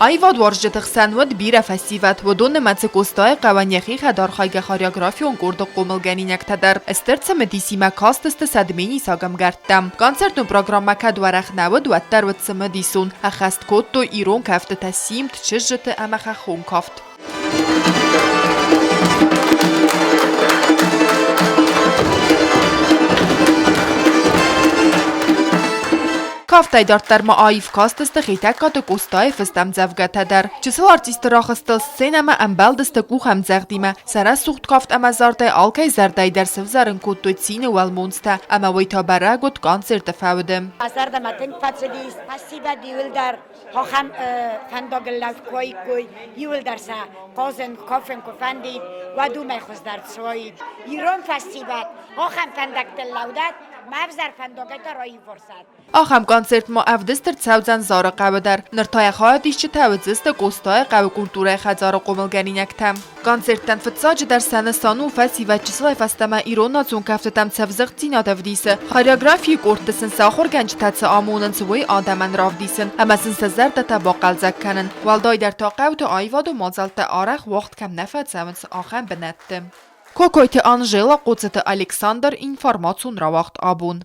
Аивадуарзджыты хсӕн уыд бирӕ фӕсивӕд, уыдон нымӕцы Къостайы хъӕуӕн йӕхи хӕдархайгӕ хореографион къорды хъомылгӕнинӕгтӕ дӕр. Стыр цымыдисимӕ кастысты сӕ дменисаг ӕмгӕрттӕм. Концертон программӕ кӕд уӕрӕх нӕ уыд, уӕддӕр уыд цымыдисон. Ӕххӕст кодтой ирон кӕфтытӕ симд, чызджыты ӕмӕ хӕххон кафт. Кафтӕй дарддӕр ма аив кастысты Хетӕгкаты Къостайы фыст ӕмдзӕвгӕтӕ дӕр. Чысыл артисты рахызтыл сценӕмӕ ӕмбӕлдысты къухӕмдзӕгъдимӕ. Сӕ рӕсугъд кафт ӕмӕ зардӕй алкӕй зӕрдӕйы дӕр сывзӕрын кодтой цины уӕлмонцтӕ, ӕмӕ уый та бӕрӕг уыд концерты фӕуды. Мӕ зӕрдӕмӕ тынг фӕцыдис. Фӕсивӕд иуылдӕр ахӕм фӕндагыл лӕуд куы уаиккой, иуылдӕр сӕ хъазын, кафын куы фӕндид, уӕд уымӕй хуыздӕр цы уаид. Ирон фӕсивӕд ахӕм фӕндӕгтыл лӕудӕд, ма ӕвзӕр фӕндагӕй та раивварсӕд. Ахӕм концерт ма ӕвдыст ӕрцӕудзӕн Зары хъӕуы дӕр. Ныр та йӕ хайадисджытӕ уыдзысты Къостайы хъӕуы культурӕйы хӕдзары хъомылгӕнинӕгтӕ. Концерттӕн фыццаджыдӕр сӕ нысан у фӕсивӕд чысылӕй фӕстӕмӕ ирон национ кӕфтытӕм сӕвзӕрддзинад ӕвдисы, хореографийы къордты сын сӕ ахуыргӕнджытӕ цы амонынц, уый адӕмӕн равдисын ӕмӕ сын сӕ зӕрдӕтӕ бахъӕлдзӕг кӕнын. Уӕлдайдӕр та хъӕуты аивадон мадзӕлттӕ арӕх уагъд кӕм нӕ фӕцӕуынц, ахӕм бынӕтты. Кокойты Анжела, Хъоцыты Александр, информацион рауагъд абон.